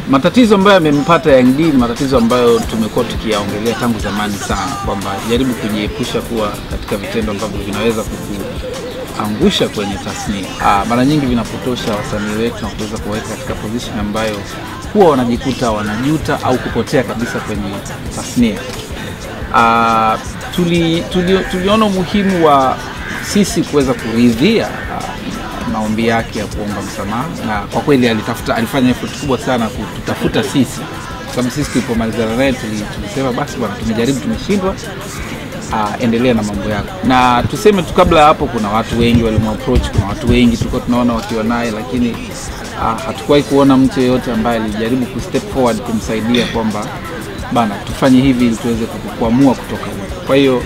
Matatizo ambayo yamempata Young D ni matatizo ambayo tumekuwa tukiyaongelea tangu zamani sana, kwamba jaribu kujiepusha kuwa katika vitendo ambavyo vinaweza kukuangusha kwenye tasnia. Mara nyingi vinapotosha wasanii wetu na kuweza kuweka katika position ambayo huwa wanajikuta wanajuta au kupotea kabisa kwenye tasnia. Tuliona umuhimu wa sisi kuweza kuridhia maombi yake ya kuomba msamaha, na kwa kweli alifanya effort kubwa sana kututafuta sisi, kwa sababu sisi tulipomalizana naye tulisema basi bwana, tumejaribu tumeshindwa, endelea na mambo yako. Na tuseme tu kabla hapo kuna watu wengi walimapproach, kuna watu wengi tulikuwa tunaona wakiwa naye, lakini hatukuwahi kuona mtu yeyote ambaye alijaribu ku step forward kumsaidia kwamba bana tufanye hivi ili tuweze kukuamua kutoka huko. Kwa hiyo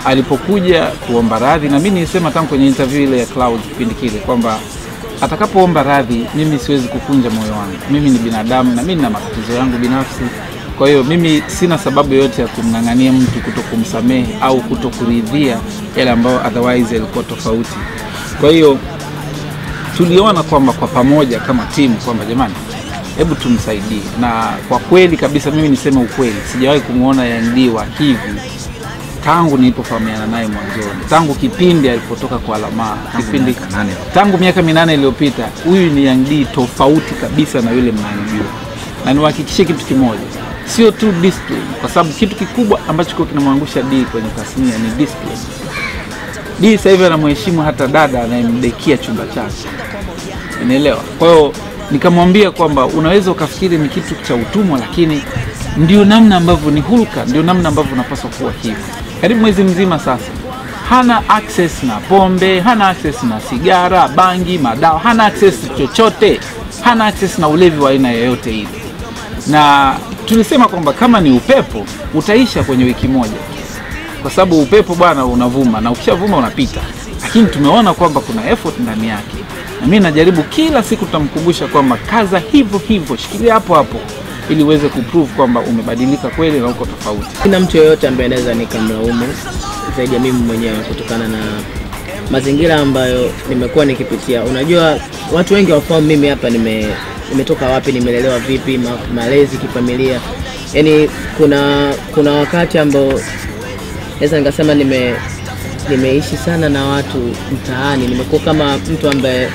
alipokuja kuomba radhi, na mimi nilisema tangu kwenye interview ile ya Cloud kipindi kile kwamba atakapoomba radhi mimi siwezi kukunja moyo wangu. Mimi ni binadamu na mimi nina matatizo yangu binafsi. Kwa hiyo mimi sina sababu yoyote ya kumngangania mtu kutokumsamehe au kutokuridhia yale ambayo otherwise yalikuwa tofauti. Kwa hiyo tuliona kwamba kwa pamoja kama timu kwamba jamani, hebu tumsaidie. Na kwa kweli kabisa mimi niseme ukweli, sijawahi kumuona Young D wa hivi tangu nilipofahamiana naye mwanzoni, tangu kipindi alipotoka kwa Lamar, kipindi tangu miaka 8 iliyopita. Huyu ni Young D tofauti kabisa na yule mnayemjua. Na niwahakikishie kitu kimoja, sio tu discipline, kwa sababu kitu kikubwa ambacho kwa kinamwangusha D kwenye tasnia ni discipline. D sasa hivi anamheshimu hata dada anayemdekia chumba chake. Unaelewa? Kwa hiyo nikamwambia kwamba unaweza ukafikiri ni kitu cha utumwa, lakini ndio namna ambavyo ni hulka, ndio namna ambavyo unapaswa kuwa hivi. Karibu mwezi mzima sasa hana access na pombe, hana access na sigara, bangi, madawa, hana access chochote, hana access na ulevi wa aina yoyote ile. Na tulisema kwamba kama ni upepo utaisha kwenye wiki moja, kwa sababu upepo bwana unavuma na ukishavuma unapita. Lakini tumeona kwamba kuna effort ndani yake, na mimi najaribu kila siku tutamkumbusha kwamba kaza hivyo hivyo, shikilia hapo hapo ili uweze kuprove kwamba umebadilika kweli na uko tofauti. Sina mtu yeyote ambaye anaweza nikamlaumu zaidi ya mimi mwenyewe kutokana na mazingira ambayo nimekuwa nikipitia. Unajua watu wengi wafahamu mimi hapa nimetoka wapi, nimelelewa vipi, malezi kifamilia. Yaani kuna wakati ambao naweza nikasema nimeishi sana na watu mtaani, nimekuwa kama mtu ambaye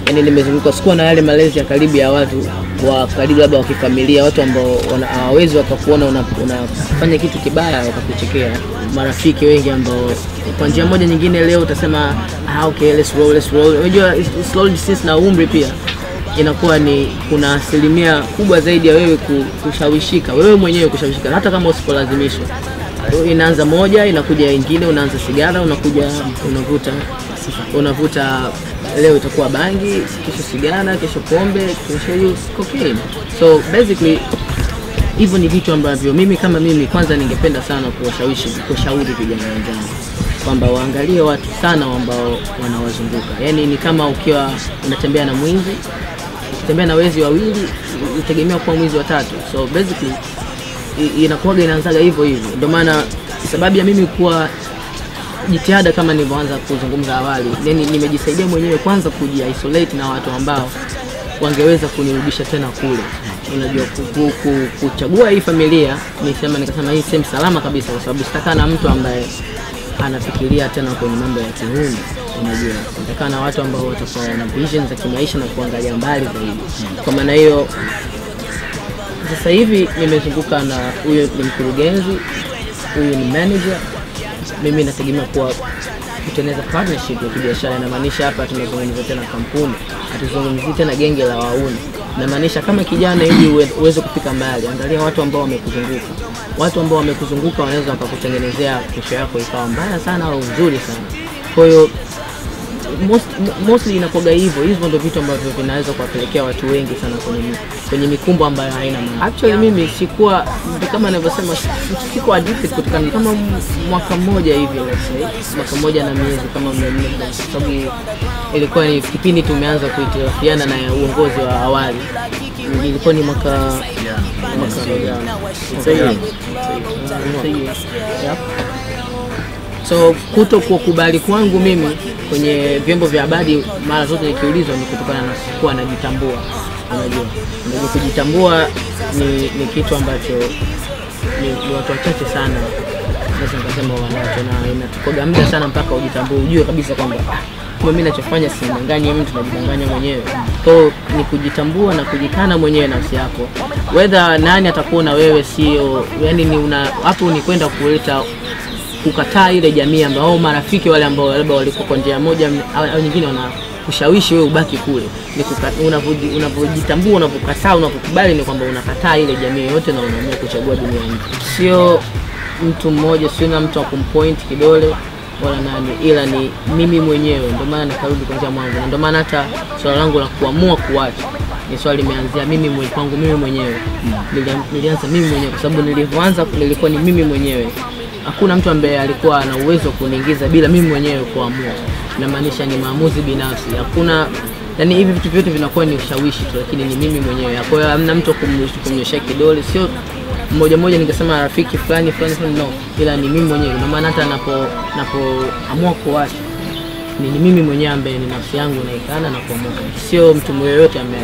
yani nimezunguka, sikuwa na yale malezi ya karibu ya watu wa karibu, labda wa kifamilia, watu ambao hawawezi wakakuona unafanya kitu kibaya wakakuchekea. Marafiki wengi ambao kwa njia moja nyingine leo utasema okay, let's roll, let's roll. Unajua slowly since na umri pia inakuwa ni kuna asilimia kubwa zaidi ya wewe kushawishika, wewe mwenyewe kushawishika hata kama usipolazimishwa. Inaanza moja, inakuja nyingine, unaanza sigara, unakuja unavuta, leo itakuwa bangi, kesho sigara, kesho pombe, kesho cocaine. So basically hivyo ni vitu ambavyo mimi kama mimi kwanza ningependa sana kuwashawishi, kushauri vijana wenzangu kwamba waangalie watu sana ambao wanawazunguka. Yaani ni kama ukiwa unatembea na mwizi, ukitembea na wezi wawili, utegemea kuwa mwizi watatu. So basically inakuwa inaanzaga hivyo hivyo. Ndio maana sababu ya mimi kuwa jitihada kama nilivyoanza kuzungumza awali, yani nimejisaidia mwenyewe kwanza kuji-isolate na watu ambao wangeweza kunirudisha tena kule. Unajua kuchagua hii familia, nikasema hii sehemu salama kabisa, kwa sababu sitakaa na mtu ambaye anafikiria tena kwenye mambo ya kihuni. Unajua nitakaa na watu ambao watakuwa na vision za kimaisha na kuangalia mbali zaidi. Kwa maana hiyo sasa hivi nimezunguka na huyu ni mkurugenzi, huyu ni manager. Mimi nategemea kuwa kutengeneza partnership ya kibiashara. Inamaanisha hapa tunazungumzia tena kampuni, hatuzungumzii tena genge la wauni. Inamaanisha kama kijana ili uweze kufika mbali, angalia watu ambao wamekuzunguka. Watu ambao wamekuzunguka wanaweza wakakutengenezea kesho yako ikawa mbaya sana au nzuri sana. Kwa hiyo mostly inakuwa hivyo. Hivyo ndio vitu ambavyo vinaweza kuwapelekea watu wengi sana kwenye mikumbo ambayo haina maana. Actually mimi sikuwa, kama nilivyosema, sikuwa addicted kutokana kama mwaka mmoja hivi, let's say mwaka mmoja na miezi kama minne, kwa sababu ilikuwa ni kipindi tumeanza kuitirafiana na uongozi wa awali. Ilikuwa ni mwaka So kutokukubali kwangu mimi kwenye vyombo vya habari mara zote nikiulizwa ni kutokana na kuwa najitambua. Unajua kujitambua ni kitu ambacho ni watu wachache sana naweza nikasema wanacho, na inachukua muda sana mpaka ujitambue, ujue kabisa kwamba kumbe mimi ninachofanya simdanganyi mtu, najidanganya mwenyewe. Kwa hiyo ni kujitambua na kujikana mwenyewe nafsi yako, whether nani atakuona wewe sio, yani ni una hapo ni kwenda kuleta kukataa ile jamii ambao marafiki wale ambao labda walikuwa kwa njia moja au nyingine wanakushawishi wewe ubaki kule. Ni unavojitambua, unavokataa, unavokubali ni kwamba unakataa ile jamii yote na unaamua kuchagua dunia mpya. Sio mtu mmoja, sio na mtu wa kumpoint kidole wala nani, ila ni mimi mwenyewe. Ndio maana nikarudi kuanzia mwanzo, na ndio maana hata swala langu la kuamua kuacha ni swali limeanzia mimi mwenyewe, kwangu mimi mwenyewe. Nilianza mimi mwenyewe kwa sababu nilivyoanza nilikuwa ni mimi mwenyewe. Hakuna mtu ambaye alikuwa ana uwezo kuniingiza bila mimi mwenyewe kuamua. Inamaanisha ni maamuzi binafsi. Hakuna, yani hivi vitu vyote vinakuwa ni ushawishi tu, lakini ni mimi mwenyewe. Kwa hiyo hamna mtu kumnyoshia kidole, sio mmoja mmoja ningesema rafiki fulani fulani fulani, no, ila ni mimi mwenyewe. Ndio maana hata napoamua kuacha ni mimi mwenyewe ambaye ni nafsi yangu naikana na kuamua, sio mtu yeyote ambaye